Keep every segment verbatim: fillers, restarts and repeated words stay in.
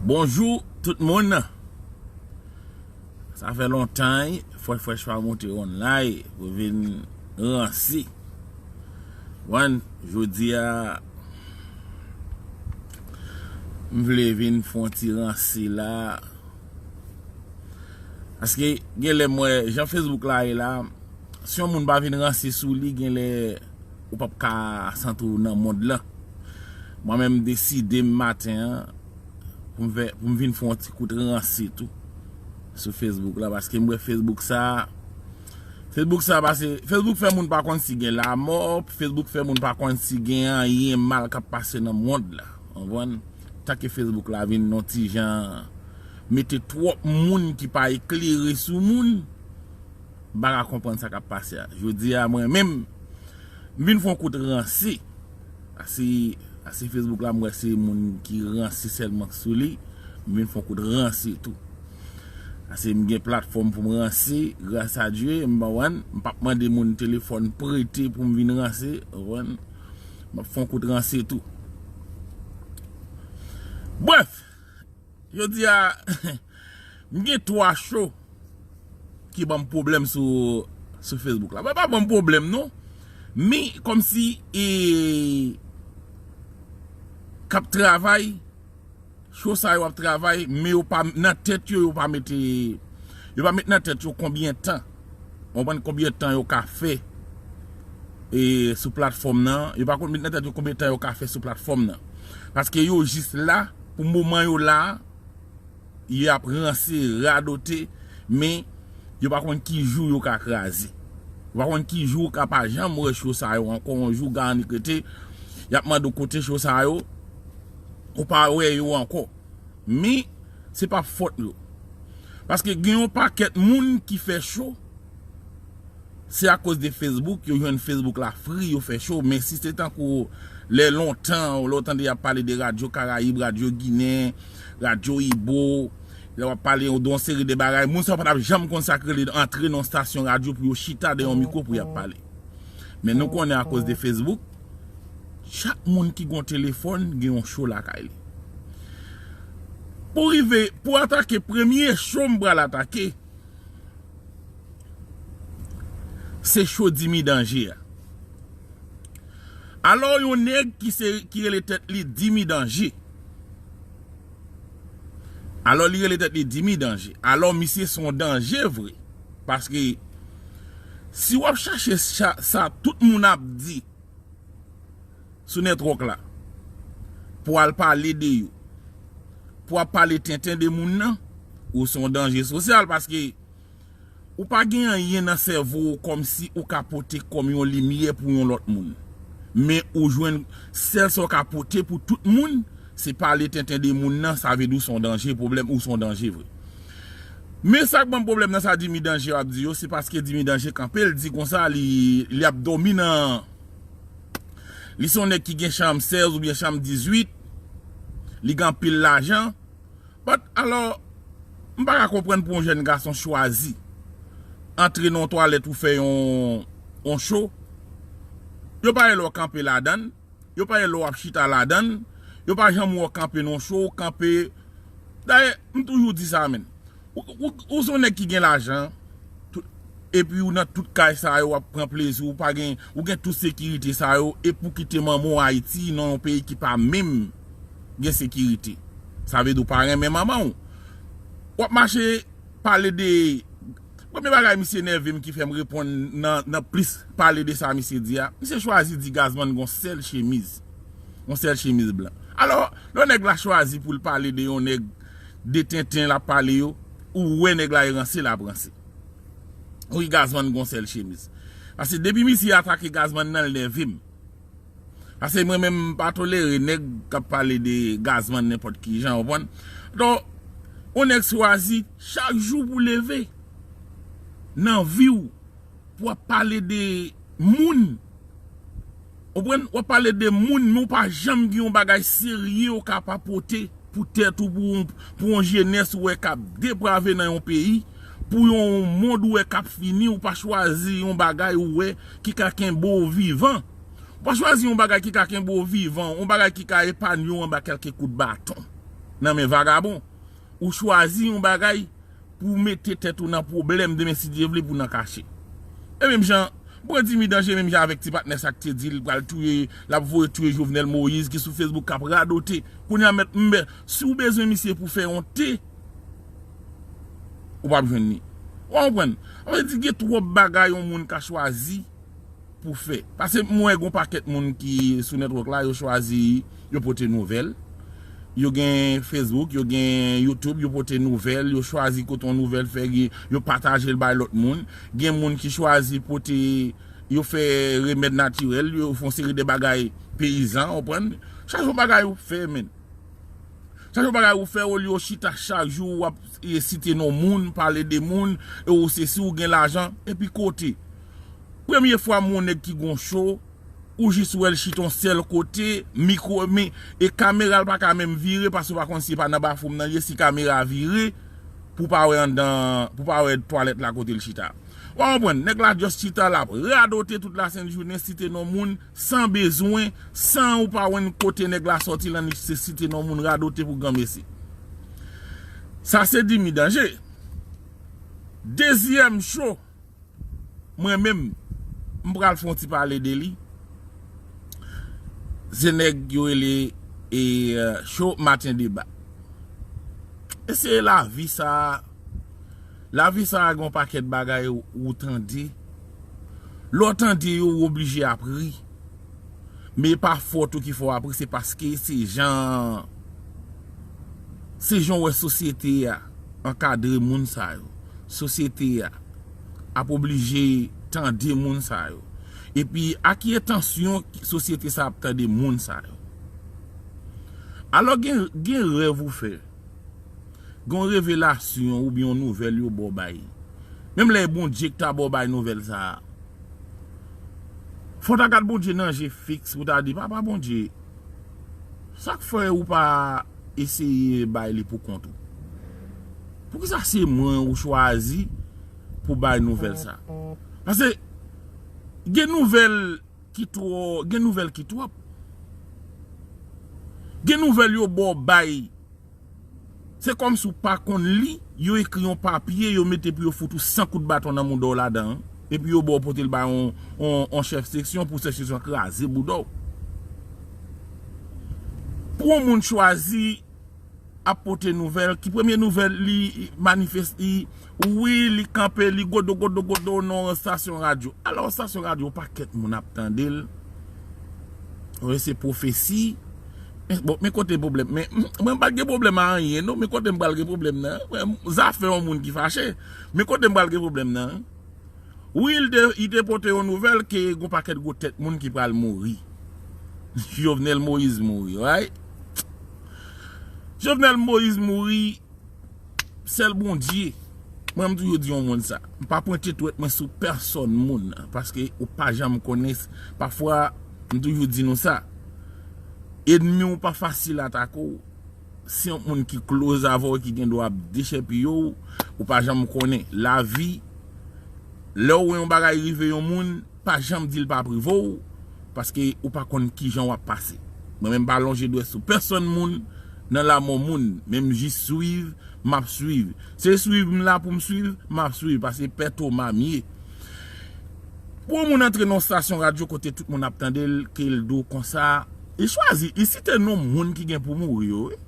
Bonjou tout moun. Sa fè lontan, frèch frèch pa monte online pou vin ranse. Wan, jodi a, m vle vin fè yon ti ranse la. Paske genlè m wè jan Facebook la ye la, si yon moun pa vin ranse sou li, genlè ou p ap ka santi w nan mond lan. Mwen menm, m deside m maten an pou m fè, pou m vin fè yon ti kout ranse tou sou Facebook la, paske m wè Facebook sa, Facebook sa pase, Facebook fè moun pa konn si gen lanmò, Facebook fè moun pa konn si gen anyen mal k ap pase nan mond la. Konprann? Tanke Facebook la vin yon ti jan mete twòp moun ki pa eklere sou moun, m pa ka konprann sa k ap pase a. Jodi a, mwen menm, m vin fè yon kout ranse. Ase, ase Facebook la, m wè se moun ki ranse sèlman k sou li. M vin fè yon kout ranse tou. Ase m gen platfòm pou m ranse, gras a Dye, m pa wè, m p ap mande moun telefòn prete pou m vin ranse, konprann? M ap fè yon kout ranse tou. Brèf, jodi a, m gen twa cho ki ban m pwoblèm sou, sou Facebook la. Bon, pa ban m pwoblèm, non. Men, kòmsi, e, k ap travay, cho sa yo ap travay, men yo pa, nan tèt yo, yo pa mete, yo pa met nan tèt yo konbyen tan. Konprann konbyen tan yo ka fè, e, sou platfòm nan. Yo pa konn met nan tèt yo konbyen tan yo ka fè sou platfòm nan. Paske yo jis la, pou moman yo la, y ap ranse, radote, men yo pa konn ki jou yo ka kraze. Yo pa konn ki jou ou ka pa janm wè cho sa yo ankò. Yon jou, Garanik rete, y ap mande w kote cho sa yo, ou pa wè yo ankò. Men, se pa fòt yo. Paske gen yon pakèt moun ki fè cho, se akoz de Facebook, yo jwenn Facebook la fri, yo fè cho. Men si se tankou lè lontan, lè w tande y ap pale de Radyo Karayib, Radyo Ginen, Radyo Ibo, lè w ap pale de yon seri de bagay, moun sa yo pa t ap janm konn sa k rele antre nan yon stasyon radyo pou yo chita dèyè yon mikwo pou y ap pale. Men nou konnen akoz de Facebook, chak moun ki gen yon telefòn gen yon cho lakay li. Pou rive, pou atake premye cho m pral atake, se cho Dimi Danje a. Alò, yon nèg ki se, ki rele tèt li Dimi Danje. Alò, li rele tèt li Dimi Danje. Alò, misye se yon danje vre. Paske si w ap chache sa, sa tout moun ap di sou network la, pou al pale de yo, pou ap pale tenten de moun nan, ou se yon danje sosyal, paske ou pa gen anyen nan sèvo w kòmsi ou ka pote kòm yon limyè pou yon lòt moun. Men ou jwenn sèl sa w ka pote pou tout moun, se pale tenten de moun nan, sa vle di w se yon danje, pwoblèm, ou se yon danje vre. Men sa k ban m pwoblèm nan sa Dimi Danje ap di yo, se paske Dimi Danje kanpe, l di konsa, li, li ap dòmi nan, li se yon nèg ki gen chanm sèz oubyen chanm dizuit, li gen anpil lajan. But, alò, m pa ka konprann pou yon jèn gason chwazi antre nan yon twalèt ou fè yon, yon cho. Yo pa wè lè w kanpe ladan l, yo pa wè lè w ap chita ladan l, yo pa janm wè w kanpe nan yon cho, w kanpe. Dayè, m toujou di sa, menn. Ou, ou, ou se yon nèg ki gen lajan, tout, epi ou nan tout kay sa yo, w ap pran plezi, ou pa gen, ou gen tout sekirite sa yo, epi ou kite manman w Ayiti, nan yon peyi ki pa menm gen sekirite. Sa vle di w pa renmen manman w. W ap mache pale de, premye bagay misye nève m ki fè m reponn nan, nan plis pale de sa misye di a. Misye chwazi di Gazman gon sèl chemiz. Yon sèl chemiz blan. Alò, lè nèg la chwazi pou l pale de yon nèg de tenten l ap pale yo, ou wè nèg la e ranse, l ap ranse. Wi, Gazman gon sèl chemiz. Paske depi misye atake Gazman nan, l nève m. Paske mwen menm, m pa tolere nèg k ap pale de Gazman nenpòt ki jan, w konprann? Donk, yon nèg chwazi chak jou pou leve nan vi w, pou w ap pale de moun. W konprann? W ap pale de moun, men w pa janm gen yon bagay serye w ka pa pote pou tèt ou, pou, pou yon jenès ou wè k ap deprave nan yon peyi, pou yon mond ou wè k ap fini, ou pa chwazi yon bagay ou wè ki ka kenbe w vivan. Ou pa chwazi yon bagay ki ka kenbe w vivan, yon bagay ki ka epanye w anba kèlke kout baton. nan men vagabon. Ou chwazi yon bagay pou mete tèt ou nan pwoblèm demen si Dye vle pou nan kache. E menm jan, pran Dimi Danje menm jan avèk ti patnè sa k te di l pral touye, l ap voye touye Jovenel Moïse ki sou Facebook k ap radote. Kounye a mèt m, si w bezwen misye pou fè yon te, ou p ap jwenn li. Ou konprann? Sa vle di gen twòp bagay yon moun ka chwazi pou fè. Paske m wè gon pakèt moun ki sou network la, yo chwazi, yo pote nouvèl. Yo gen Facebook, yo gen YouTube, yo pote nouvèl, yo chwazi kote yon nouvèl fè, yo pataje l bay lòt moun. Gen moun ki chwazi pote, yo fè remèd natirèl, yo fè yon seri de bagay peyizan, ou konprann? Chak jou bagay ou fè, men. Chak jou bagay ou fè, olye w chita chak jou w ap e, site non moun, pale de moun, e ou se si ou gen lajan, epi kote. Premye fwa m wè yon nèg ki gon cho, ou jis wè l chita yon sèl kote, mikwo, men, e kamera l pa ka menm vire paske w pa konn si e pa nan bafwonm nan l ye, si kamera vire, pou w pa wè anndan, pou w pa wè twalèt la kote l chita. Ou konprann, nèg la just chita l ap radote tout lasent jounen, site non moun, san bezwen, san ou pa wè kote nèg la sòti l annik se site non moun radote pou granmesi. Sa se Dimi Danje. Dezyèm cho, mwen menm, m pral fè yon ti pale de li. Se nèg yo rele e, Cho Maten Deba. E se lavi sa, lavi sa gen yon pakèt bagay ou, ou tande. Lè w tande yo, ou oblije ap ri. Men e pa fòt ou ki fè w ap ri, se paske se jan, se jan w wè sosyete a ankadre moun sa yo. Sosyete a ap oblije tande moun sa yo. Epi, a ki entansyon sosyete sa ap tande moun sa yo? Alò, gen, gen rèv ou fè. Gen yon revelasyon oubyen yon nouvèl yo ba w bay. Menm lè e Bondye ki ta ba w bay nouvèl sa a. Fò w ta gad Bondye nan je fiks pou w ta di, Papa Bondye, sa k fè ou pa eseye bay li pou kont ou? Poukisa se mwen ou chwazi pou bay nouvèl sa? Paske gen nouvèl ki twò, gen nouvèl ki twòp. Gen nouvèl yo ba w bay. Se kòmsi w pa konn li, yo ekri yon papye, yo mete pou yo fout ou san kout baton nan mouda w ladan an. Epi yo ba w pote l bay yon, yon, yon chèf seksyon pou chèf seksyon an kraze bouda w. Pou yon moun chwazi ap pote nouvèl, ki premye nouvèl li manifeste, wi, li kanpe, li godo, godo, godo nan yon estasyon radyo. Alò, estasyon radyo, yon pakèt moun ap tande l. Wi, se pwofesi. Men, bon, men kote pwoblèm. Men, mwen m pa t gen pwoblèm a anyen, non. Men kote m pral gen pwoblèm nan. Mwen, zafè yon moun ki fache. Men kote m pral gen pwoblèm nan. Wi, li te, li te pote yon nouvèl ke gon pakèt gwo tèt moun ki pral mouri. Jovenel Moïse mouri, right? Jovenel Moïse mouri, sèl Bondye. Mwen, m toujou di yon moun sa. M pa pwente dwèt mwen sou pèsòn moun, paske ou pa janm konnen. Pafwa, m toujou di nou sa. Ènmi w pa fasil atake w. Se yon moun ki close avè w ki gen dwa ap dechèpiye w, ou pa janm konnen. Lavi, lè w wè yon bagay rive yon moun, pa janm di l p ap rive w, paske ou pa konn kijan w ap pase. Mwen menm pa lonje dwèt sou pèsòn moun nan lanmò moun, men m jis swiv, m ap swiv. Se swiv m la pou m swiv, m ap swiv, paske Pè Toma m ye. Pou yon moun antre nan yon estasyon radyo kote tout moun ap tande l, ke l di w konsa, li chwazi, li site non moun ki gen pou mouri yo, wi.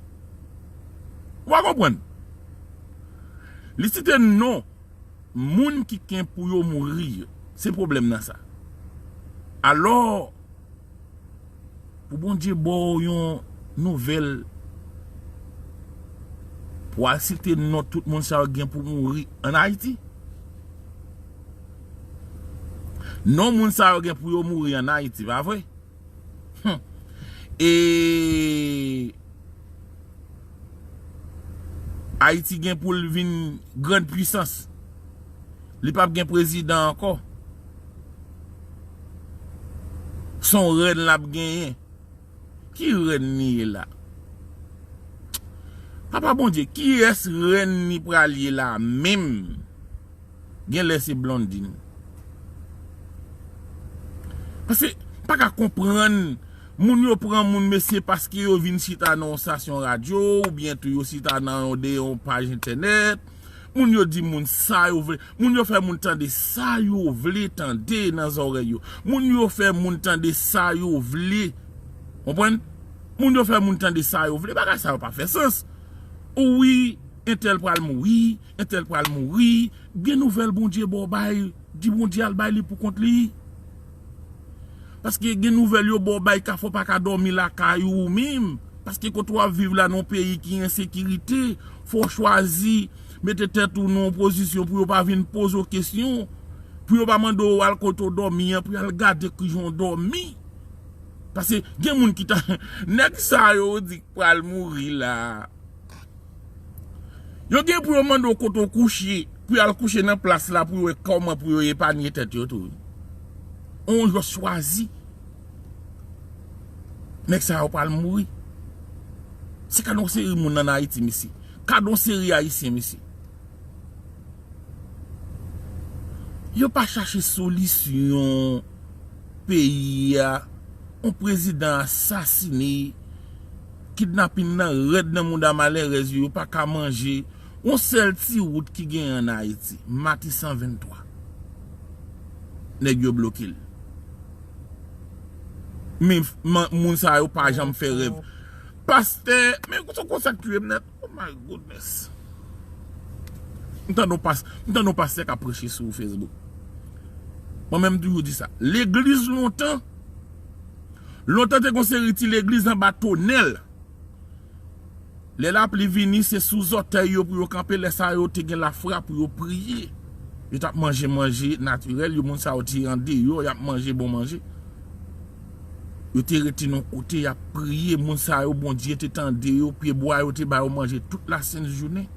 Ou pa konprann? Li site non moun ki gen pou yo mouri yo. Se pwoblèm nan sa. Alò, pou Bondye ba w yon nouvèl, pou w al site non tout moun sa yo gen pou mouri ann Ayiti? Non moun sa yo gen pou yo mouri ann Ayiti, pa vre? Hum. E Ayiti gen pou l vin grann pwisans. Li p ap gen prezidan ankò. Se yon rèn l ap genyen. Ki rèn li ye la? Papa Bondye, kiyès rèn li pral ye la menm? Genlè se Blondin. Paske, m pa ka konprann Moun yo pran moun, mesye, paske yo vin chita nan yon stasyon radyo, oubyen tou yo chita nan yon, de yon paj entènèt. Moun yo di moun sa yo vle. Moun yo fè moun tande sa yo vle tande nan zòrèy yo. Moun yo fè moun tande sa yo vle. Konprann? Moun yo fè moun tande sa yo vle. Bagay sa yo pa fè sans. Wi, entèl pral mouri, entèl pral mouri. Gen nouvèl Bondye ba w bay, di Bondye al bay li pou kont li. Paske gen nouvèl yo ba w bay, ka fè w pa ka dòmi lakay ou menm. Paske kote w ap viv la, nan yon peyi ki ensekirite, fò w chwazi mete tèt ou nan yon pozisyon pou yo pa vin poze w kesyon, pou yo pa mande w al kote w dòmi an, pou y al gade kijan w dòmi. Paske gen moun ki ta, nèg sa yo di k pral mouri la. Yo gen pou yo mande w kote w kouche, pou y al kouche nan plas la, pou yo wè kòman pou yo epanye tèt yo tou. On yo chwazi. Nèg sa yo pral mouri. Se gade yon seri moun ann Ayiti, mesye. Gade yon seri Ayisyen, mesye. Yo pa chache solisyon peyi a. Yon prezidan asasine, kidnapin nan rèd nan mouda malerèz yo, yo pa ka manje. Yon sèl ti wout ki genyen ann Ayiti, Matisan venntwa. Nèg yo bloke l. Men man- moun sa yo pa janm fè rèv. Pastè, men se konsa k touye m nèt. Oh my goodness. M tande yon pas, m tande yon pastè k ap preche sou Facebook. Mwen menm m toujou di sa. Legliz lontan, lontan te gon seri ti legliz anba tonèl. Lè lapli vini, se sou zòtèy yo pou yo kanpe. Lè sa yo te gen lafwa pou yo priye. Yo t ap manje manje natirèl, yo moun sa yo te andeyò, y ap manje bon manje. Yo te rete nan kote, y ap priye. Moun sa yo, Bondye te tande yo, pyebwa yo te ba yo manje tout lasent jounen.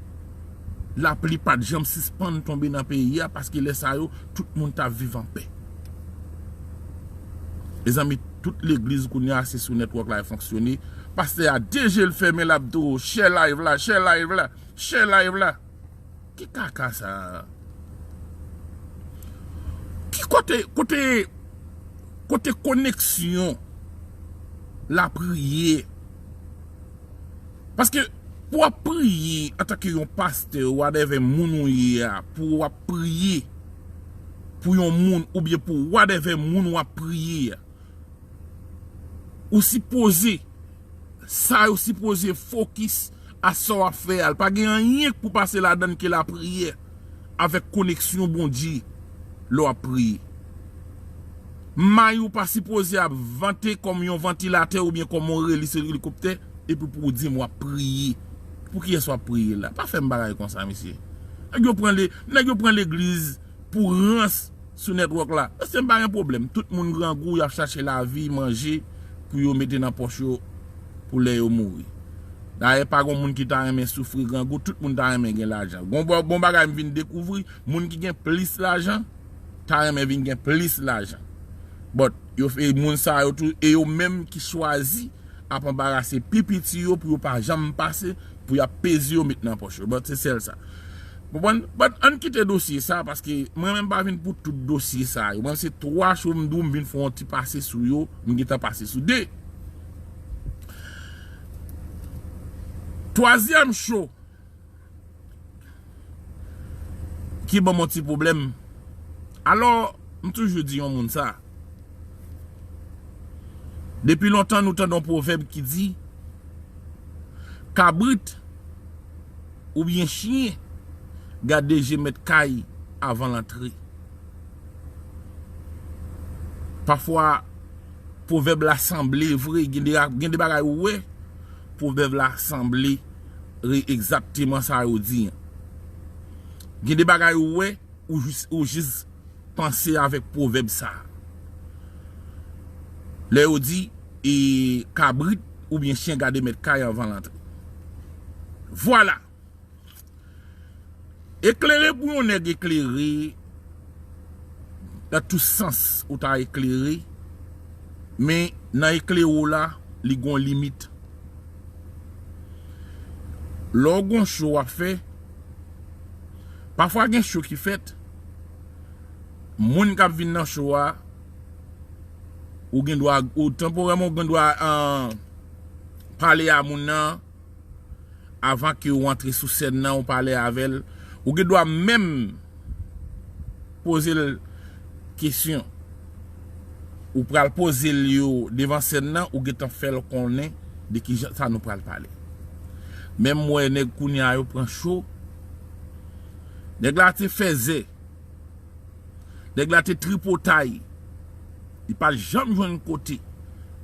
Lapli pa t janm sispann tonbe nan peyi a, paske lè sa yo, tout moun t ap viv anpè. Mezanmi, tout legliz kounye a, se sou network la e fonksyone. Pastè a, de je l fèmen, l ap di w, share live la, share live la, share live la. Ki kaka sa a? Ki kote, kote, kote koneksyon lapriyè? Paske pou w ap priye antanke yon pastè, whatever moun ou ye a, pou w ap priye pou yon moun oubyen pou whatever moun w ap priye a, ou sipoze, sa yo sipoze fokis a sa w ap fè a. L pa gen anyen k pou pase ladan l ke lapriyè avèk koneksyon Bondye lè w ap priye. May ou pa sipoze ap vante kòm yon vantilatè oubyen kòm yon relis elikoptè, epi pou w di m w ap priye. Pou kiyès w ap priye la? Pa fè m bagay konsa, mesye. Nèg yo pran le, nèg yo pran legliz pou rans sou network la. Mesye, m pa gen pwoblèm. Tout moun grangou, y ap chache lavi, manje pou yo mete nan pòch yo pou lè yo mouri. Dayè, pa gon moun ki ta renmen soufri grangou, tout moun ta renmen gen lajan. Gon bon, bon bagay m vin dekouvri, moun ki gen plis lajan ta renmen vin gen plis lajan. But yo fè moun sa yo tou, e yo menm ki chwazi ap anbarase pi piti yo pou yo pa janm pase, pou y ap peze yo met nan pòch yo. But se sèl sa. Konprann? But ann kite dosye sa, paske mwen menm pa vin pou tout dosye sa yo. Mwen se twa cho m di w m vin fè yon ti pase sou yo, m gentan pase sou de. Twazyèm cho ki ban m yon ti pwoblèm. Alò, m toujou di yon moun sa. Depi lontan nou tande yon pwovèb ki di, kabrit oubyen chen gade je mèt kay avan l antre. Pafwa, pwovèb la sanble vre, gen de, gen de bagay ou wè, pwovèb la sanble re egzakteman sa yo di an. Gen de bagay ou wè, ou jis, ou jis panse avèk pwovèb sa. Lè yo di, e, kabrit oubyen chen gade mèt kay anvan l antre. Vwala. Eklere pou yon nèg eklere, nan tout sans ou ta eklere, men nan eklere w la, li gon limit. Lè w gon cho w ap fè, pafwa gen cho ki fèt, moun k ap vin nan cho a, Ou gen dwa, ou tanporèman, ou gen dwa, an, pale a moun nan, avan ke ou antre sou sèn nan, ou pale avè l. Ou gen dwa menm poze l kesyon. Ou pral poze l yo devan sèn nan, ou gentan fè l konnen de ki jan sa nou pral pale. Men m wè nèg kounye a yo pran cho. Nèg la te fèzè. Nèg la te tripotay. Li pa janm jwenn kote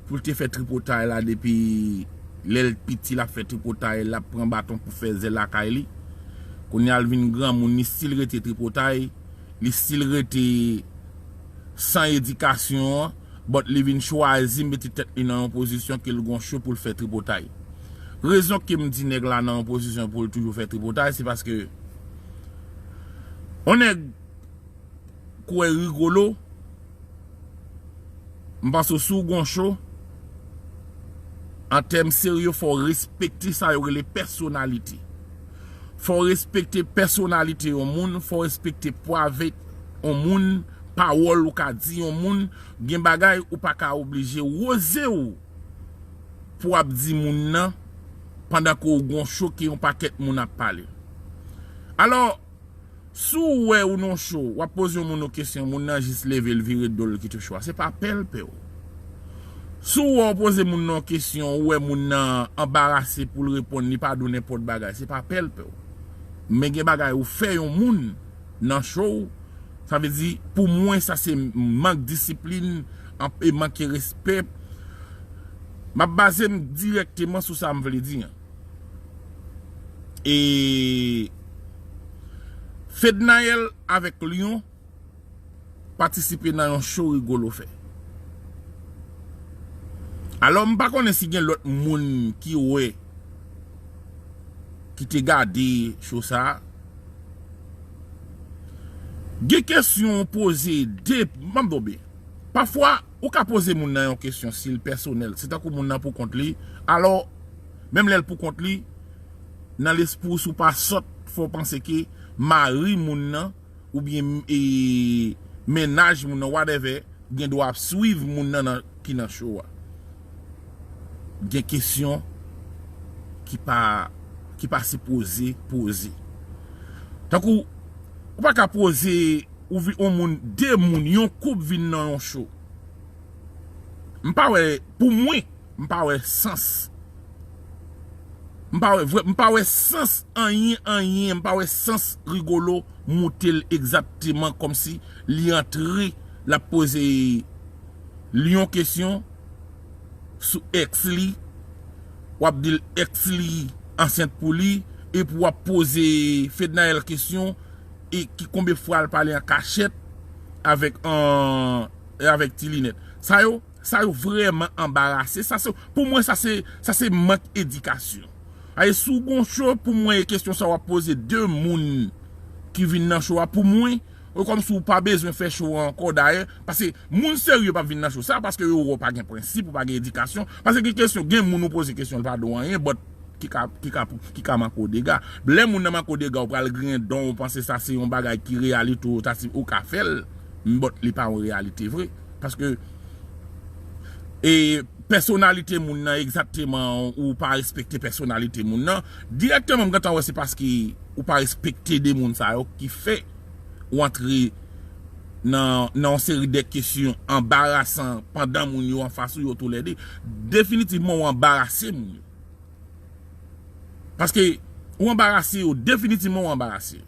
pou l te fè tripotay la depi lè l piti, l ap fè tripotay, l ap pran baton pou fèzè lakay li. Kounye a l vin granmoun, li still rete tripotay, li still rete san edikasyon an, but li vin chwazi mete tèt li nan yon pozisyon ke l gon cho pou l fè tripotay. Rezon ke m di nèg la nan yon pozisyon pou l toujou fè tripotay, se paske yon nèg kwè rigolo, m panse w si w gon cho, an tèm serye, fò w respekte sa yo rele pèsonalite. Fò w respekte pèsonalite yon moun, fò w respekte pwavèt yon moun, pawòl ou ka di yon moun, gen bagay ou pa ka oblije woze w pou w ap di moun nan pandan ke w gon cho ke yon pakèt moun ap pale. Alò, si w wè ou nan cho, w ap poze yon moun yon kesyon, moun nan jis leve l vire do l kite cho a. Se pa pè l pè w. Si w wè w poze moun nan yon kesyon, ou wè moun nan anbarase pou l reponn, li pa di w nenpòt bagay, se pa pè l pè w. Men gen bagay ou fè yon moun nan cho w, sa vle di, pou mwen, sa se mank disiplin, an- e manke respè. M ap baze m dirèkteman sou sa m vle di an. E Fednaelle avèk Lion patisipe nan yon cho Rigolo fè. Alò, m pa konnen si gen lòt moun ki wè, ki te gade cho sa a. Gen kesyon poze de, m ap di w byen. Pafwa, ou ka poze moun nan yon kesyon si l pèsonèl. Se tankou moun nan pou kont li. Alò, menm lè l pou kont li, nan lespri w, si w pa sòt, fò w panse ke mari moun nan, oubyen, e, mennaj moun nan, whatever, gen dwa ap swiv moun nan, nan, ki nan cho a. Gen kesyon ki pa, ki pa sipoze poze. Tankou, ou pa ka poze, ou vi-, yon moun, de moun, yon koup vin nan yon cho. M pa wè, pou mwen, m pa wè sans. M pa wè vrè, m pa wè sans anyen, anyen, m pa wè sans Rigolo moute l egzakteman kòmsi li antre, l ap poze Lion kesyon sou ex li, w ap di l ex li ansent pou li, epi w ap poze Fednaelle kesyon, e ki konbyen fwa l pale an kachèt avèk, an, avèk Ti Linèt. Sa yo, sa yo vrèman anbarase. Sa se, pou mwen, sa se, sa se mank edikasyon. Aye, si w gon cho, pou mwen, e kesyon sa w ap poze de moun ki vin nan cho a, pou mwen, e kòmsi w pa bezwen fè cho a ankò, dayè, paske moun serye p ap vin nan cho sa, paske yo wè w pa gen prensip, ou pa gen edikasyon, paske gen kesyon, gen moun ou poze kesyon, l pa di w anyen, but ki ka, ki ka, ki ka manke w dega. Lè moun nan manke w dega, ou pral griyen dan w, ou panse sa se yon bagay ki reyalite, ou ta si, ou ka fè l, but li pa yon reyalite vre. Paske, e, pèsonalite moun nan egzakteman, ou pa respekte pèsonalite moun nan, dirèkteman m gentan wè se paske ou pa respekte de moun sa yo ki fè ou antre nan, nan yon seri de kesyon anbarasan pandan moun yo anfas ou yo toulède. Definitivman, ou anbarase moun yo. Paske ou anbarase yo, definitivman ou anbarase yo.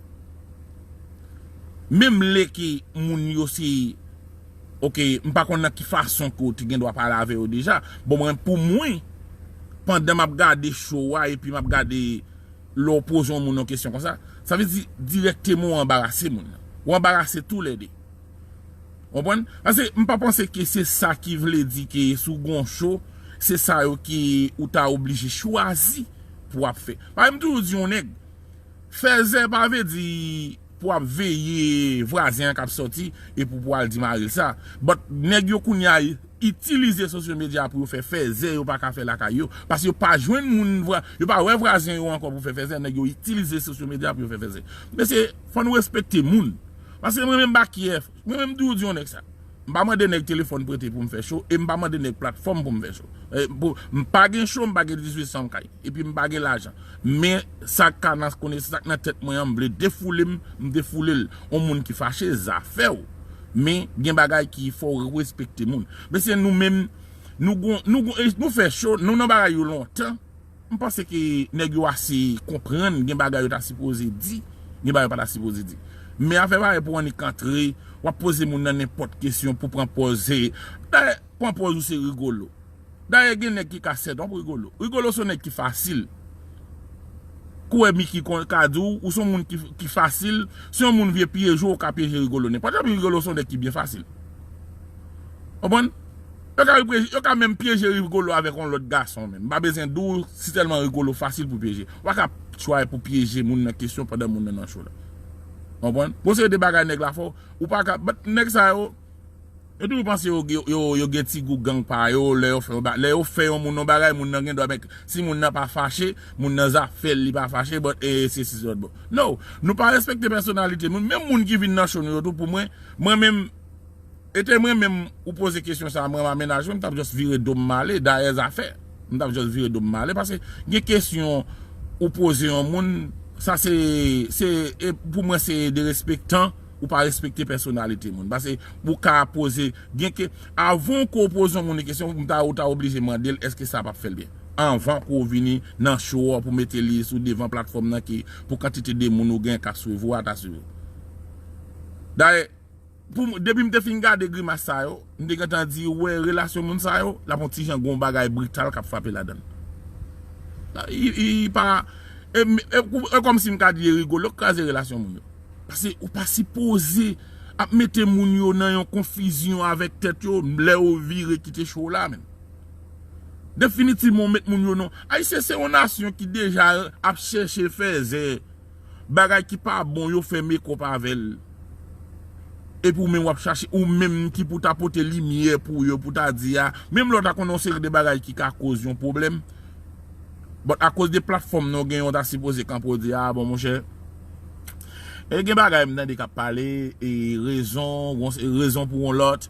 Menm lè ke moun yo se, oke, m pa konn nan ki fason ke w te gen dwa pale avè yo deja. Bon, mwen, pou mwen, pandan m ap gade show a epi m ap gade lè w poze yon moun yon kesyon konsa, sa vle di dirèkteman w anbarase moun nan. W anbarase toulède. Konprann? Paske m pa panse ke se sa ki vle di ke si w gon show, se sa yo ke ou ta oblije chwazi pou w ap fè. Paske m toujou di yon nèg, fèzè pa vle di pou w ap veye vwazen an k ap sòti epi pou w al di mari l sa. But nèg yo kounye a itilize social media pou yo fè fèzè yo pa ka fè lakay yo. Paske yo pa jwenn moun vwa-, yo pa wè vwazen yo ankò pou fè fèzè, nèg yo itilize social media pou yo fè fèzè. Mesye, fò nou respekte moun. Paske mwen menm Baky F, mwen menm toujou di yon nèg sa. M pa mande nèg telefòn prete pou m fè cho, e m pa mande nèg platfòm pou m fè cho. E, pou, m pa gen cho, m pa gen dizuit san kay, epi m pa gen lajan. Men sa k ka nan konnen, sa k nan tèt mwen an, m vle defoule m, m defoule l. On moun ki fache, zafè w. Men gen bagay ki fò w respekte moun. Men se nou menm, nou gon, nou gon, e nou fè cho, nou nan bagay yo lontan. M panse ke nèg yo ase konprann, gen bagay yo ta sipoze di, gen bagay yo pa ta sipoze di. Men afè parèy pou annik antre, w ap poze moun nan nenpòt kesyon pou pran pòz, e, dayè, pran pòz ou se rigolo. Dayè, gen nèg ki ka sèt w ap rigolo. Rigolo se yon nèg ki fasil. Kouwè Miki kon, ka di w, ou se yon moun ki, ki fasil, se yon moun vye pyeje w, ou ka pyeje rigolo nenpòt jan, pi rigolo se yon nèg ki byen fasil. Konprann? Yo ka, yo ka menm pyeje rigolo avèk yon lòt gason menm. M pa bezwen di w si tèlman rigolo fasil pou pyeje. W pa ka try pou pyeje moun nan kesyon pandan moun nan nan cho la. Konprann? Bon, se de bagay nèg la fè w. Ou pa ka, but nèg sa yo, yo toujou panse yo, yo, yo, yo gen ti gou gang pa yo, lè yo fè yon ba-, lè yo fè yon moun yon bagay, moun nan gen dwa, men si moun nan pa fache, moun nan zafè l, li pa fache, but, e, se si lòt bò. No, nou pa respekte pèsonalite moun. Menm moun ki vin nan cho nou yo tou, pou mwen, mwen menm, e te mwen menm ou poze kesyon sa a, mwen, m a menaj mwen, m t ap just vire do m m ale, dayè zafè. M t ap just vire do m m ale, paske gen kesyon ou poze yon moun, sa se, se, e pou mwen se derespektan, ou pa respekte pèsonalite moun. Paske ou ka poze, gen ke, avan ke w poze yon moun yon kesyon, ou ta, ou ta oblije mande l èske sa p ap fè l byen. Anvan ke w vini nan cho a pou mete li sou devan platfòm nan ki pou kantite de moun ou gen k ap swiv ou a ta swiv ou. Dayè, pou m, depi m te fin gade grimas sa yo, m te gentan di, ou wè relasyon moun sa yo, l ap yon ti jan gon bagay brital k ap frape ladan l. Li, li pa, e, e, e kòmsi m ka di e rigolo k kraze relasyon moun yo. Paske ou pa sipoze ap mete moun yo nan yon konfizyon avèk tèt yo, lè yo vire kite cho la, menm. Definitivman, ou met moun yo nan. Ayisyen se yon nasyon ki deja ap chèche fè zè. Bagay ki pa bon, yo fè mekòp avè l. Epi ou menm w ap chache, ou menm ki pou ta pote limyè pou yo, pou ta di a, menm lè w ta konnen yon seri de bagay ki ka koz yon pwoblèm. But akoz de platfòm nou genyen, w ta sipoze kanpe w di, a bon, monchè, e gen bagay m tande k ap pale, e rezon, yon, e rezon pou yon lòt,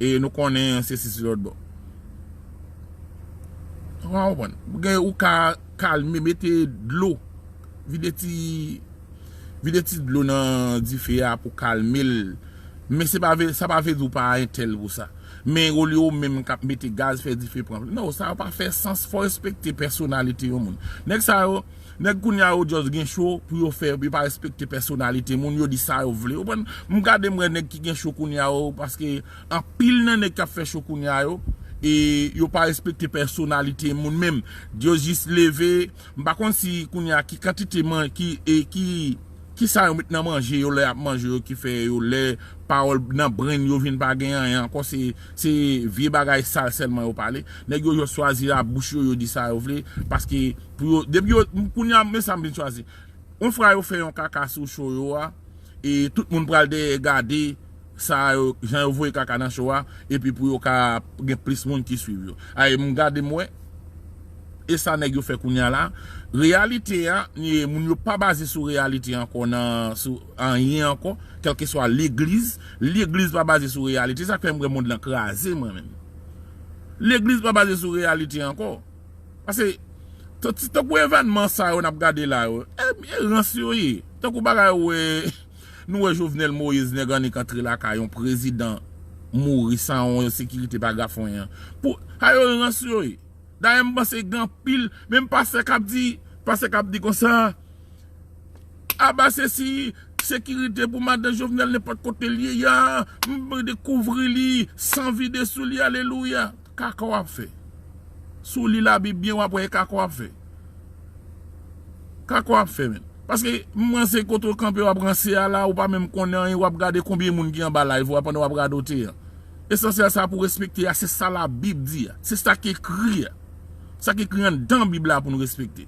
e nou konnen sesi se lòt bò. Ou ka konprann? Gen, ou ka kalme, mete dlo, vide ti, vide ti dlo nan dife a pou kalme l. Men se pa vle, sa pa vle di w pa entèl pou sa. Men olye ou menm k ap mete gaz, fè dife pran. Non, sa pa fè sans, fò respekte pèsonalite yon moun. Nèg sa yo, nèg kounye a yo just gen cho pou yo fè, yo pa respekte pèsonalite moun, yo di sa yo vle. Ou konprann? M gade m wè nèg ki gen cho kounye a yo, paske anpil nan nèg k ap fè cho kounye a yo, e yo pa respekte pèsonalite moun menm. Yo jis leve, m pa konn si kounye a ki kantite man, ki, e ki, kisa yo met nan manje yo lè y ap manje yo ki fè yo lè pawòl nan brenn yo vin pa gen anyen ankò, se, se vye bagay sal sèlman yo pale. Nèg yo, yo chwazi labouch yo, yo di sa yo vle, paske pou yo, depi yo, kounye a, men sa m vin chwazi. Yon fwa yo fè yon kaka sou cho yo a, e tout moun pral dèyè gade sa yo, jan yo voye kaka nan cho a, epi pou yo ka gen plis moun ki swiv yo. Ay, m gade m wè, e sa nèg yo fè kounye a la. Reyalite a, e moun yo pa baze sou reyalite ankò nan, sou anyen ankò, kèlkeswa legliz, legliz pa baze sou reyalite, sa k fè m wè mond lan kraze mwen menm. Legliz pa baze sou reyalite ankò. Paske, t-, t-, tankou evènman sa yo n ap gade la yo, e, e rans yo ye. Tankou bagay ou wè, nou wè Jovenel Moïse, nèg annik antre lakay yon prezidan mouri san yon sekirite pa ka fè anyen. Pou, sa yo rans yo ye. Dayè, m panse gen anpil, menm pastè k ap di, pastè k ap di konsa, aba se si sekirite pou madan Jovenel nenpòt kote l ye a, m dekouvri li san vide sou li, alelouya. Kaka w ap fè. Si w li Labib byen, w ap wè e kaka w ap fè. Kaka w ap fè, menm. Paske m ranse kote w kanpe, w ap ranse a la, ou pa menm konnen anyen, w ap gade konbyen moun ki anba live ou a pandan w ap radote a. Esansyèl sa pou respekte a, se sa Labib di a. Se sa k ekri a. Sa k ekri anndan Bib la pou nou respekte.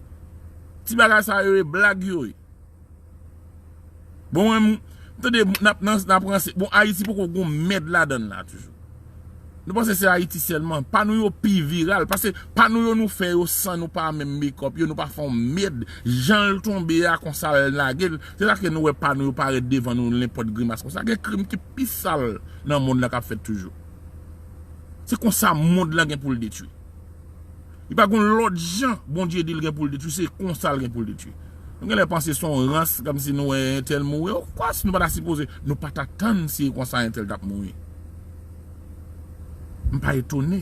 Ti bagay sa yo e blag yo ye. Bon, mwen, m, tande, n ap nan, n ap ranse. Bon, Ayiti poko gon mèd ladan l la toujou. Nou panse se Ayiti sèlman. Pa nou yo pi viral. Paske pa nou yo nou fè yo san nou pa menm make up yo, nou pa fè yon med. Jan l tonbe a, konsa l lage l. Se sa ke nou wè pa nou yo parèt devan nou nenpòt grimas konsa. Gen krim ki pi sal nan mond lan k ap fèt toujou. Se konsa mond lan gen pou l detwi. Li pa gon lòt jan Bondye di l gen pou l detwi, se konsa l gen pou l detwi. Nou genlè panse se yon rans, kòmsi nou wè entèl mouri. Of course, nou pa ta sipoze, nou pa t atann si e konsa entèl t ap mouri. M pa etone.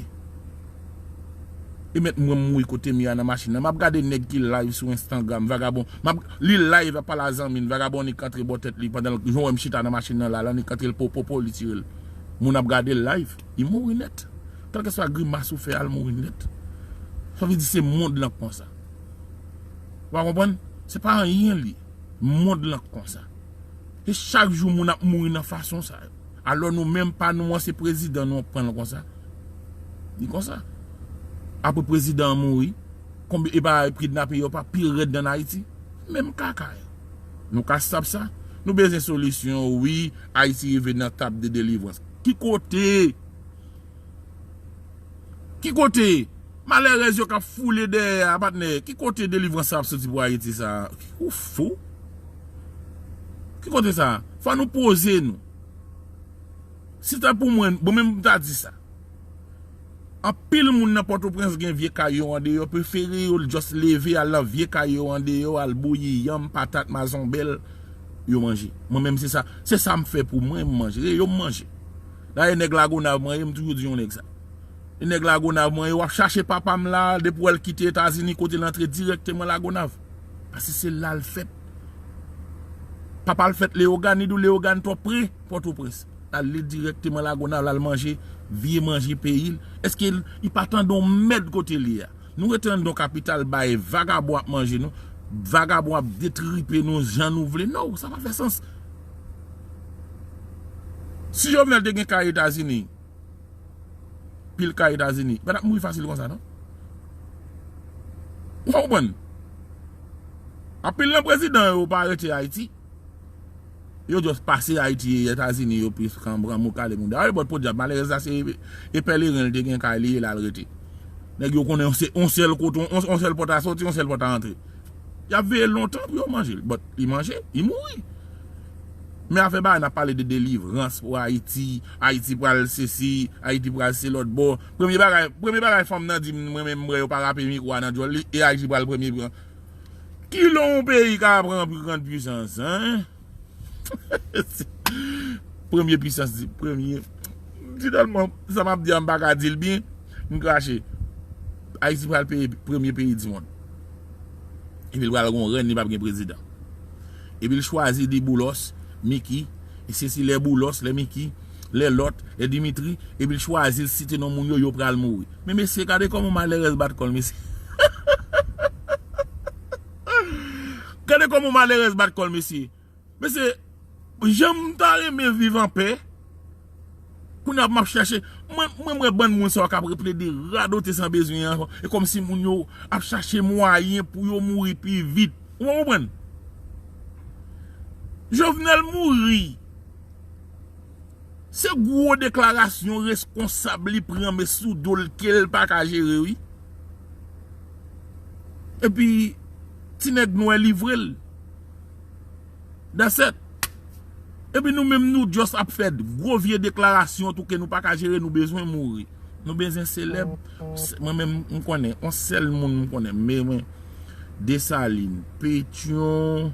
E mèt mwen mouri kote m ye a nan machin nan. M ap gade nèg ki live sou Instagram, vagabon. M ap, li live ap pale a zanmi l, vagabon annik antre bò tèt li pandan l, jan w wè m chita nan machin nan la, l annik antre l po po po, li tire l. Moun ap gade l live, li mouri nèt. Kèlkeswa grimas ou fè a, l mouri nèt. Sa vle di se mond lan k konsa. Ou pa konprann? Se pa anyen li. Mond lan k konsa. E chak jou moun ap mouri nan fason sa yo. Alò nou menm pa nou an se prezidan nou an k pran l konsa. Li konsa. Apre prezidan an mouri, konbyen e pa kidnape yo pa pi rèd nan Ayiti? Menm kaka yo. Nou ka stop sa? Nou bezwen solisyon, wi, Ayiti rive nan tab de delivrans. Ki kote? Ki kote? Malèrèz yo k ap foule dèyè a, patnè. Ki kote delivrans sa ap soti pou Ayiti sa? Ou fou? Ki kote sa? Fò nou poze nou. Si ta pou mwen, bon, menm m ta di sa. Anpil moun nan Pòtoprens gen vye kay yo andeyò, prefere yo just leve al nan vye kay yo andeyò, al bouyi yanm, patat, mazonbèl, yo manje. Mwen menm se sa, se sa m fè pou mwen, m manje. Yo m manje. Dayè nèg Lagonav mwen ye, m toujou di yon nèg sa. E nèg Lagonav mwen ye, w ap chache papa m la, depi w wè l kite Etazini, kote l antre dirèkteman Lagonav. Paske se la l fèt. Papa l fèt Leyogàn, li di w Leyogàn twò pre Pòtoprens. L ale dirèkteman Lagonav, l al manje vye manje peyi l. Èske l, li pa tande yon mèd kote l ye a? Nou rete anndan yon kapital bay vagabon ap manje nou, vagabon ap detripe nou jan nou vle. Non, sa pa fè sans. Si Jovenel te gen kay Etazini, pil kay Etazini, pa t ap mouri fasil konsa, non. Ou konprann? Anpil nan prezidan yo pa rete Ayiti. Yo just pase Ayiti, Etazini, yo plis kanbran, mou kale moun. Dayè, bòt podyab, malèrèz la, se e pèleren l te gen kay li, e la l rete. Nèg yo konnen yon se-, yon sèl kote, yon, yon sèl pòt a soti, yon sèl pòt a antre. Y ap veye l lontan pou yo manje l. But li manje, li mouri. Men afè bagay n ap pale de delivrans pou Ayiti, Ayiti pral sesi, Ayiti pral se lòt bò. Premye bagay, premye bagay fanm nan di m, mwen menm m wè yo pa rape mikwo a nan djòl li, e Ayiti pral premye pran. Kilè yon peyi ka pran pi grann pisans, en? Premye pisans, di, premye. Finalman, sa m ap di a, m pa ka di l byen, m krache. Ayiti pral peye premye peyi dimonn. Epi l pral gon rèn, li p ap gen prezidan. Epi l chwazi li Boulos, Miki, e sesi lè Boulos, lè Miki, lè lòt, lè Dimitri, epi l chwazi l site non moun yo, yo pral mouri. Men mesye, gade kòman malèrèz bat kò l, mesye. Gade kòman malèrèz bat kò l, mesye. Mesye, jan m ta renmen viv anpè. Kounye a m ap chache. Mwen, mwen, mwen, bann moun sa yo k ap plede radote san bezwen an. E kòmsi moun yo ap chache mwayen pou yo mouri pi vit. Ou konprann? Jovenel mouri. Se gwo deklarasyon reskonsab li pran men sou do l ke l pa ka jere, wi. Epi, ti nèg nwè livre l. That's it. Epi nou menm nou just ap fè gwo vye deklarasyon tou ke nou pa ka jere, nou bezwen mouri. Nou bezwen selèb. Se, mwen menm m konnen, yon sèl moun m konnen, men mwen, Desalin, Petyon,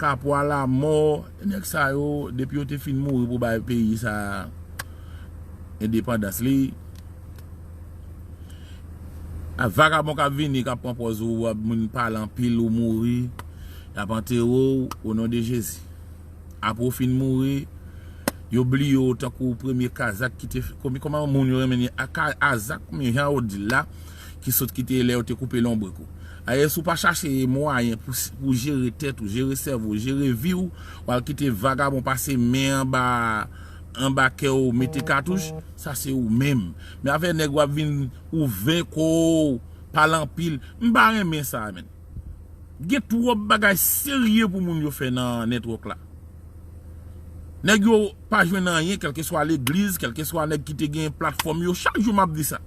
Kapwa Lamò, nèg sa yo, depi yo te fin mouri pou bay peyi sa endepandans li, a vagabon k ap vini, k ap pran pòz ou, w ap moun pale anpil, ou mouri, y ap antere w, o non de Jezi. Apre w fin mouri, yo bliye w tankou premye kazak ki te, kòman, kòman moun yo renmen di, a ka-, azak, men jan yo di l la, ki sot kite lè yo te koupe lonbrik ou. Ayè, si w pa chache mwayen pou, pou jere tèt ou, jere sèvo w, jere vi w, w al kite vagabon pase men anba, anba kè w, mete katouch, sa se ou menm. Men afè nèg w ap vin ouvè kò w, pale anpil, m pa renmen sa, menn. Gen twòp bagay serye pou moun yo fè nan network la. Nèg yo pa jwenn anyen, kèlkeswa legliz, kèlkeswa nèg ki te gen platfòm yo, chak jou m ap di sa.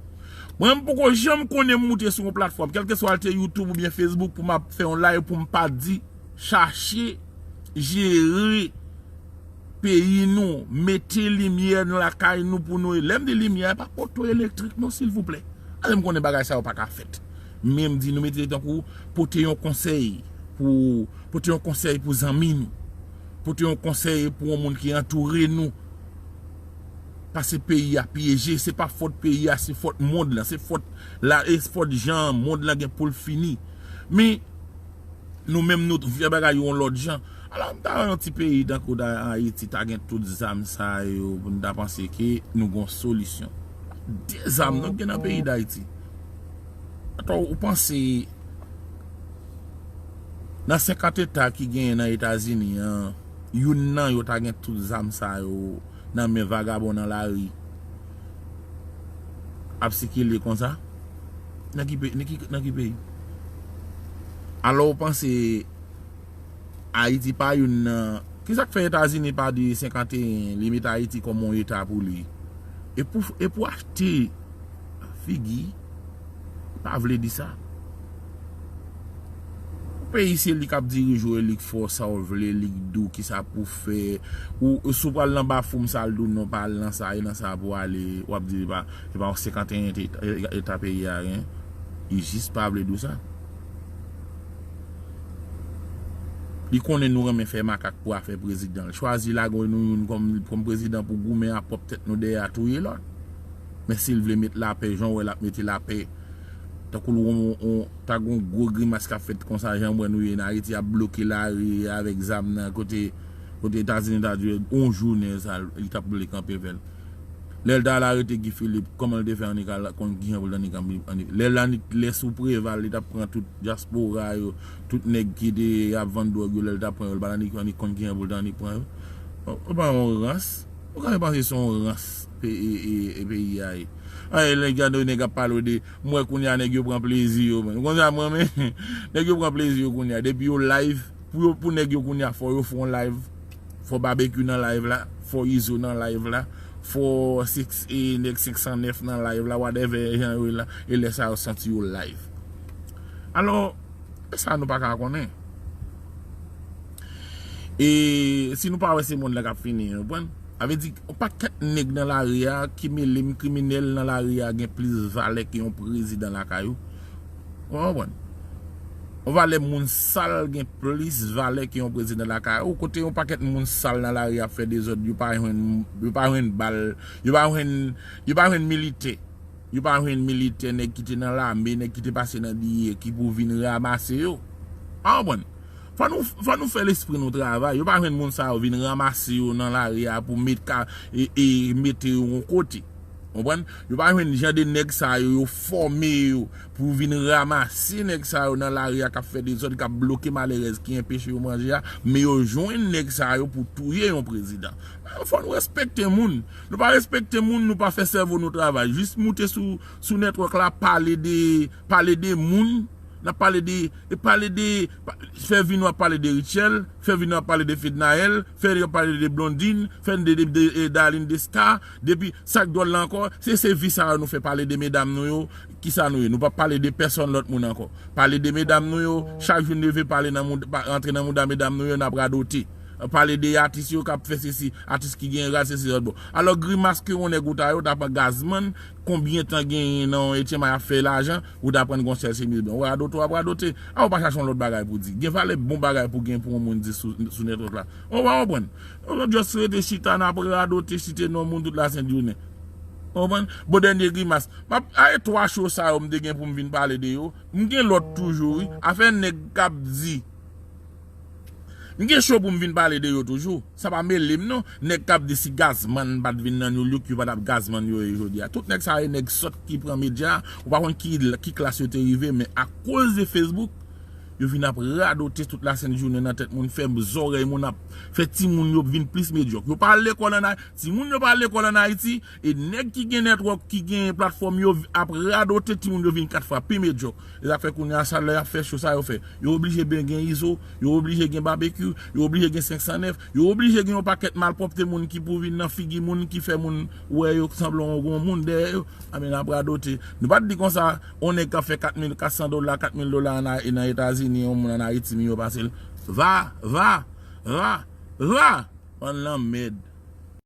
Mwen, m poko janm konnen m moute sou yon platfòm, kèlkeswa l te YouTube oubyen Facebook, pou m ap fè yon live pou m pa di, chache jere peyi nou, mete limyè nan lakay nou pou nou. Lè m di limyè, pa poto elektrik non, silvouplè. Paske m konnen bagay sa yo pa ka fèt. Men m di nou mete tankou pote yon konsèy pou, pote yon konsèy pou zanmi nou. Pote yon konsèy pou yon moun ki antoure nou. Paske peyi a pyeje, se pa fòt peyi a, se fòt mond lan, se fòt la, e fòt jan mond lan gen pou l fini. Men nou menm nou fè bagay yo yon lòt jan. Alò, m ta wè yon ti peyi tankou da Ayiti ta gen tout zam sa yo, pou n ta panse ke nou gon solisyon. De zam nou gen nan peyi Dayiti. Atò, ou panse nan senkant eta ki genyen nan Etazini an, youn nan yo ta gen tout zam sa yo nan men vagabon nan lari ap sikile konsa? Nan ki pe-, nan ki, nan ki peyi? Alò, ou panse Ayiti pa youn nan, kisa k fè Etazini pa di senkanteyen, li met Ayiti kòm yon eta pou li? E pou, e pou achte figi, pa vle di sa. Peyi se li k ap dirije w, e li k fè w sa w vle, li k di w kisa pou fè. Ou, ou si w pral nan Bafoum, sa l di w non, pa al nan sa, e nan sa pou w ale, w ap di li pa, se pa yon senkanteyen eta, eta peyi a gen. Li jis pa vle di w sa. Li konnen nou renmen fè makak pou afè prezidan. L chwazi lage nou youn kòm, kòm prezidan pou goumen a pwòp tèt nou dèyè a touye lòt. Men si l vle met lapè, jan w wè l ap mete lapè, tankou l wè on, on, ta gon gwo grimas k ap fèt konsa, jan m wè nou ye n Ayiti, ap bloke lari avèk zam nan, kote, kote Etazini ta di on jounen sa, li t ap vle kanpe avè l. Lè l t al arete Guy Philippe, kòman l te fè annik al konn kijan pou l t annik, annik, annik. Lè l annik lè sou Preval, li t ap pran tout dyaspora yo, tout nèg ki te ap vann dwòg yo, lè l t ap pran yo, l pa t annik, annik konn kijan pou l t annik pran yo. Ou, ou pa yon rans. Ou ka panse se yon rans pe-, e, e, e peyi a ye. Ay, lè gade nèg ap pale de, m wè kounye a nèg yo pran plezi yo, man. Ou konn sa mwen, men, nèg yo pran plezi yo kounye a. Depi yo live, pou yo, pou nèg yo kounye a, fò yo fè yon live. Fò Babekyou nan live la, fò Izo nan live la, fò six, e, nèg senk san nèf nan live la, whatever jan yo ye la, e lè sa yo santi yo live. Alò, e sa nou pa ka konnen. E si nou pa wè se mond la k ap fini, ou konprann? Sa vle di, yon pakèt nèg nan lari a ki mele m kriminèl nan lari a gen plis valè ke yon prezidan lakay ou. Ou konprann? Yon valè moun sal gen plis valè ke yon prezidan lakay ou. Kote yon pakèt moun sal nan lari ap fè dezòd, yo pa jwenn, yo pa jwenn bal, yo pa jwenn, yo pa jwenn militè. Yo pa jwenn militè, nèg ki te nan lame, nèg ki te pase nan D E A ki pou vin ranmase yo. Ou konprann? Fò nou, fò nou fè lespri nou travay. Yo pa jwenn moun sa yo vin ranmase yo nan lari a pou met ka, e, e mete yo yon kote. Ou konprann? Yo pa jwenn jan de nèg sa yo, yo fòme yo pou vin ranmase nèg sa yo nan lari a k ap fè dezòd, k ap bloke malerèz, ki enpeche yo manje a, men yo jwenn nèg sa yo pou touye yon prezidan. Fò nou respekte moun. Nou pa respekte moun, nou pa fè sèvo nou travay. Jis moute sou, sou network la, pale de, pale de moun. N ap pale de, e pale de, pa-, fè vin w ap pale de Rutshelle, fè vin w ap pale de Fednaelle, fè vin w ap pale de Blondine, fè de, de, de, e Darline Desca. Depi sa k dwòl la ankò, se, se vi sa yo nou fè, pale de medam nou yo, kisa nou ye? Nou p ap pale de pèsòn lòt moun ankò. Pale de medam nou yo, chak jou n leve pale nan mouda, pa, rantre nan mouda medam nou yo, n ap radote. Pale de atis yo k ap fè sesi, atis ki gen rad sesi lòt bò. Alò, grimas ke yon nèg ou ta yo, ta pran Gazman, konbyen tan genyen nan yon etyenm ap fè lajan, ou ta pran gon sèl semiz blan. Ou radote, w ap radote. A, ou pa chache yon lòt bagay pou di. Gen valè bon bagay pou gen pou yon moun di sou, sou netwòk la. Ou pa konprann? Ou just rete chita, n ap radote, site non moun tout lasent jounen. Ou konprann? Bon, dènye grimas. M ap, a, e twa cho sa yo m te gen pou m vin pale de yo. M gen lòt toujou, wi. Afè nèg k ap di M gen cho pou m vin pale de yo toujou. Sa pa mele m non. Nèg k ap di si Gazman pa t vin nan New Look, yo pa t ap Gazman yo ye jodi a. Tout nèg sa yo, nèg sòt ki pran medya, ou pa konn ki, ki klas yo te rive, men akoz de Facebook, Yo vin ap radote tout lasent jounen nan tèt moun, fè zòrèy moun ap fè timoun yo vin plis medyòk. Yo pa al lekòl an Ayiti. Timoun yo pa al lekòl an Ayiti. E nèg ki gen network, ki gen platfòm, yo ap radote timoun yo vin kat fwa pi medyòk. E sa k fè kounye a sa lè y ap fè cho sa yo fè. Yo oblije ben gen Izo, yo oblije gen Babekyou, yo oblije gen senk san nèf, yo oblije gen yon pakèt malpwòpte moun ki pou vin nan figi moun ki fè moun wè yo sanble yon gwo moun dèyè yo. Anben n ap radote. Nou pa t di konsa, yon nèg k ap fè kat mil kat san dola, kat mil dola nan nan Etazini, yon moun an Ayiti, miyo pase l. Va, va, va, va! Bann lanmèd.